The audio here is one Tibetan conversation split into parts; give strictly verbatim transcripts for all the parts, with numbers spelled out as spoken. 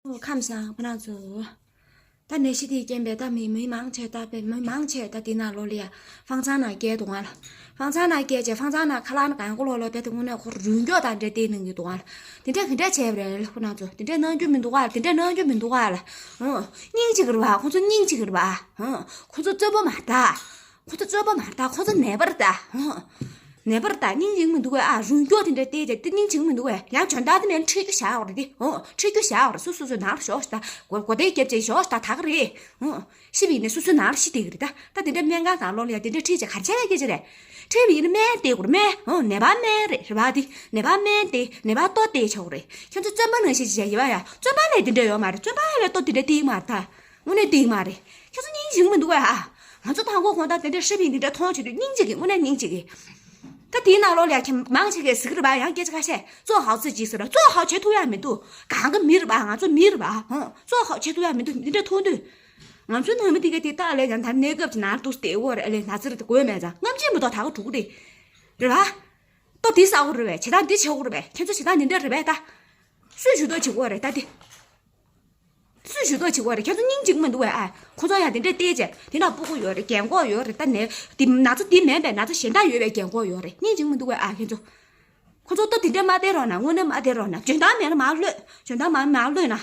ཁམས་བཟང་ཁོ་རང་ཚོ། ད་ནད་གཞི་དེའི་རྐྱེན་པས་ད་མི་མི་མང་ཆེ་ད་པའི་མི་མང་ཆེ་ད་དེ་ནང་ལོགས་ལ་ཡ་ཧྥང་ཚང་ནང་བསྐྱལ་འདུག་ང་ལ། ཧྥང་ཚང་ནང་བསྐྱལ་རྗེས་ཧྥང་ཚང་ནང་ཁ་ལག་ནི་གང་གོ་ལོག་ལོག་པའི་དེ་དངོས་གནས་ཁོ་རུས་མགྱོགས་དང་འདྲེ་བལྟས་གནང་གི་འདུག་ང་ལ། དེ་འདྲ་ག་འདྲ་བྱས་པ་རེད་ཁོ་རང་ཚོ། དེ་འདྲ་གནང་རྒྱུ་མི་འདུག་ག་དེ་འདྲ་གནང་རྒྱུ་མི་འདུག་ག་ལ། ཧོ། སྙིང་གཅིག་རེད་བ། ཁོ་ཚོ་སྙིང་གཅིག་རེད་བ། ཧོ། ཁོ་ཚོ་བཙོན་པ་མ་རེད་ད། ཁོ་ཚོ་བཙོན་པ་མ་རེད་ད། ཁོ་ཚོ་ནད་པ་རེད་ད། ཧོ། ནད་པ་རེད་ད། སྙིང་རྗེ་མི་འདུག་གས། ཨ། རུས་མགྱོགས་དེ་འདྲ་བལྟས་རྗེས་དེ་སྙིང་རྗེ་མི་འདུག་གས། ཡང་འཇོན་ཐང་དེ་མེད་ན་ཁྲིད་རྒྱུ་བཞག་ཡོད་རེད་དེ། ཧོ། ཁྲིད་རྒྱུ་བཞག་ཡོད་རེད། སོ་སོ་སོ་ནང་ལ་ཞོག་ཤག་ད། གོ་གོ་དེ་རྒྱབ་བྱས་ཞོག་ཤག་ད། ད་ག་རེད། ཧོ། ཤི་བ་ཡིན་ན་སོ་སོའི་ནང་ལ་ཤི་བསྡད་ཀྱི་རེད་ད། ད་དེ་འདྲ་སྨན་ཁང་ནང་ལོགས་ལ་ཡ་དེ་འདྲ་ཁྲིད་བྱས་ག་རེ་བྱས་ཡ་སྐད་ཆ་རེད། ཁྲིད་པ་ཡིན་ན་སྨན་བསྟེན་དགོས་རེད། སྨན། ཧོ། ནད་པ་སྨན་རེད། རེད་པ། དེ་ནད་པ་སྨན་བསྟེན། ནད་པ་ལྟོ་བསྟེན་ཆོག་གི་རེད། ཁྱོད་ཚོ་བཙོན་པ་ནང་བཞིན་བྱས་ཡིན་པ་ཡ། བཙོན་པ་ལས་དེ་འདྲ་ཡོད་མ་རེད། བཙོན་པ་ལས་ལྟོ་དེ་འདྲ་བསྟེན་མ་རེད་ད། དངོས་གནས་བསྟེན་མ་རེད། ཁྱོད་ཚོ་སྙིང་རྗེ་མི་འདུག་གས། ཨ། ང་ཚོ་དང་པོ་གང་ལྟར་དེ་འདྲ་ཧྲི་པིན་དེ་འདྲ་མཐོང་བྱེད་དུས་སྙིང་རྗེ་གི། དངོས་གནས་སྙིང་རྗེ་གི། ད་དེའི་ནང་ལོགས་ལ་ཡ་ཁྱེད་མང་ཆེ་གས་ཟེར་གི་རེད་པ། ཡང་སྐད་ཆ་ཁ་ཤས་བཙོག་ཧའོ་ཙི་ཅིག་ཟེར་ར། བཙོག་ཧའོ་བྱེད་ཐུབ་ཡ་མི་འདུག་གང་གི་མི་རེད་པ། ང་ཚོ་མི་རེད་པ། ཧོ། བཙོག་ཧའོ་བྱེད་ཐུབ་ཡ་མི་འདུག་འདི་འདྲ་མཐོང་དུས། ང་ཚོའི་ནང་མི་དེ་གས་དེ་ད་ལས་ཀྱང་ད་གནས་སྐབས་ཀྱི་ནང་དུ་བསྡད་ཡོད་རེད། ཨ་ལས་ན་ཚ་རེད་དེ་དགོས་མེད་ཙང་། སྔ་ཕྱི་མི་ཐོག་ད་ག་དྲུག་རེད། རེད་པ། ལྟོ་འདི་ཟ་དགོས་རེད་པས། བྱེད་སྟངས་འདི་བྱེད་དགོས་རེད་པས། ཁྱེད་ཚོ་བྱེད་སྟངས་འདི་འདྲ་རེད་པས་ད། སུས་ཞུ་གཏུག་བྱེད་དགོས་རེད་ད་དེ། སུས་ཞུ་གཏུག་བྱེད་དགོས་རེད། ཁྱེད་ཚོ་སྙིང་རྗེ་གི་མི་འདུག་གས། ཨ། ཁོ་ཚོ་ཡང་དེ་འདྲས་བལྟས་བྱས་དེ་འདྲ་སྤུ་གུ་ཡོད་རེད། རྒན་གོག་ཡོད་རེད། ད་ནས་དེ་ན་ཚ་དེ་མིན་པའི་ན་ཚ་གཞན་དག་ཡོད་པའི་རྒན་གོག་ཡོད་རེད། སྙིང་རྗེ་གི་མི་འདུག་གས། ཨ། ཁྱེད་ཚོ། ཁོ་ཚོ་ལྟོ་དེ་འདྲས་མ་བསྟེན་རོགས་གནང་། དངོས་གནས་མ་བསྟེན་རོགས་གནང་། འཇོན་ཐང་མེད་ན་མར་གློད། འཇོན་ཐང་མ་མར་གློད་ན།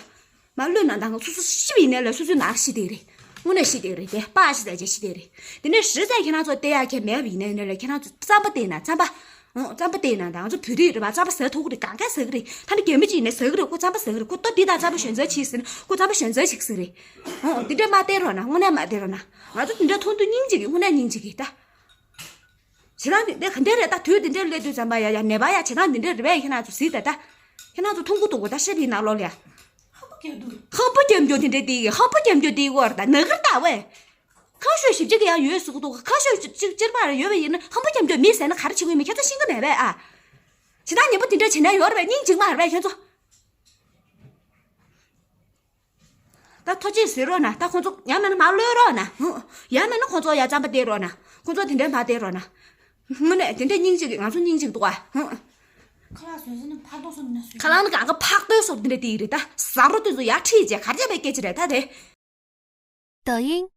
མར་གློད་ན་ད་སོ་སོ་ཤི་བ་ཡིན་ནའི་ལས་སོ་སོའི་ནང་ཤི་བསྡད་རེད། དངོས་གནས་ཤི་བསྡད་རེད་དེ། པགས་ཤི་ཟ་བྱས་ཤི་བསྡད་རེད། དེ་ནས་གཞི་རྩའི་ཁྱེད་རང་ཚོ་བསྟེན་ཡ་ཁྱད་མེད་པ་ཡིན་ནའི་ལས་ཁྱེད་རང་ཚོ་རྩམ་པ་བསྟེན་ན་རྩམ་པ། ཨོ། རྩམ་པ་བསྟེན་ན་ད་ང་ཚོ་བོད་རིགས་རེད་པ། རྩམ་པ་ཟ་ཐུབ་ཀྱི་རེད། གང་ག་ཟ་གི་རེད། ད་ནི་རྒན་མོ་གཅིག་ཡིན་ནའི་ཟ་གི་རེད། ཁོ་རྩམ་པ་ཟ་གི་རེད། ཁོ་ལྟོ་འདི་དང་རྩམ་པ་ཞོན་ཚར་ཅིག་ཟེར་ན་ཁོ་རྩམ་པ་ཞོན་ཚར་ཅིག་ཟ་གི་རེད། ཨོ། འདི་འདྲ་མ་བསྟེན་རོགས་གནང་། དངོས་གནས་མ་བསྟེན་རོགས་གནང་། ང་ཚོ་འདི་འདྲ་མཐོང་དུས་སྙིང་རྗེ་གི། དངོས་གནས་སྙིང་རྗེ་གི་ད། བྱེད་སྟངས་འདི་འདྲ་ག་འདྲ་རེད་ད། དུས་འདི་འདྲར་སླེབས་དུས་ཙམ་པ་ཡ་ཡ་ནད་པ་ཡ་བྱེད་སྟངས་འདི་འདྲ་རེད་པས། ཁྱེད་རང་ཚོ་གཟིགས་ད་ད། ཁྱེད་རང་ཚོ་མཐོང་གི་འདུག་གོ་ད་ཧྲི་པིན་ནང་ལོགས་ལ་ཡ། ཧམ་པ་རྒྱབ་འདུག་ཧམ་པ་རྒྱབ་འགྱོ་དེ་འདྲ་དེ་གི། ཧམ་པ་རྒྱབ་འགྱོ་དེ་གོ་རེད་ད། ན་གི་རེད་ད་ཝེ། ཁ་ཤོས་ཞིབ་ཅིག་ཡང་ཡོད་ཟེར་གི་འདུག་ཁ་ཤོས་ཅིག་ཅིག་ཅིག་མ་རེད་ཡོད་པ་ཡིན་ན་ཧམ་པ་རྒྱབ་འགྱོ་མི་ཟེར་ན་ག་རེ་བྱེད་དགོས་མིན་ཁྱེད་ཚོ་ཤེས་ཀྱི་མེད་པས་ཨ། བྱེད་སྟངས་ངན་པ་དེ་འདྲ་བྱེད་ན་ཡོད་རེད་པས། སྙིང་རྗེ་མ་རེད་པས་ཁྱེད་ཚོ། ད་ཐོ་ཅིག་ཟེར་རོགས་གནང་། ད་ཁོང་ཚོ་ཡང་མིན་ན་མར་གློད་རོགས་གནང་། ཧུ། ཡང་མིན་ན་ཁོང་ཚོ་ཡ་རྩམ་པ་སྟེར་རོགས་གནང་། ཁོང་ཚོ་དེ་འདྲ་མ་སྟེར་རོགས་གནང་། དངོས་གནས་དེ་འདྲ་སྙིང་རྗེ་གི། ང་ཚོ་སྙིང་རྗེ་གི་འདུག་ག་ཧུ། ཁ་ལག་ཟོས་ཟིན་ན་ཕག་ཏོ་སོགས་དེ་འདྲ་དེ་ཡི་རེད་ད། ཟ་རོ་དེ་ཚོ་ཡར་ཁྲིད་བྱས་ག་རེ་བྱས་པའི་སྐད་ཆ་རེད་ད་དེ། 抖音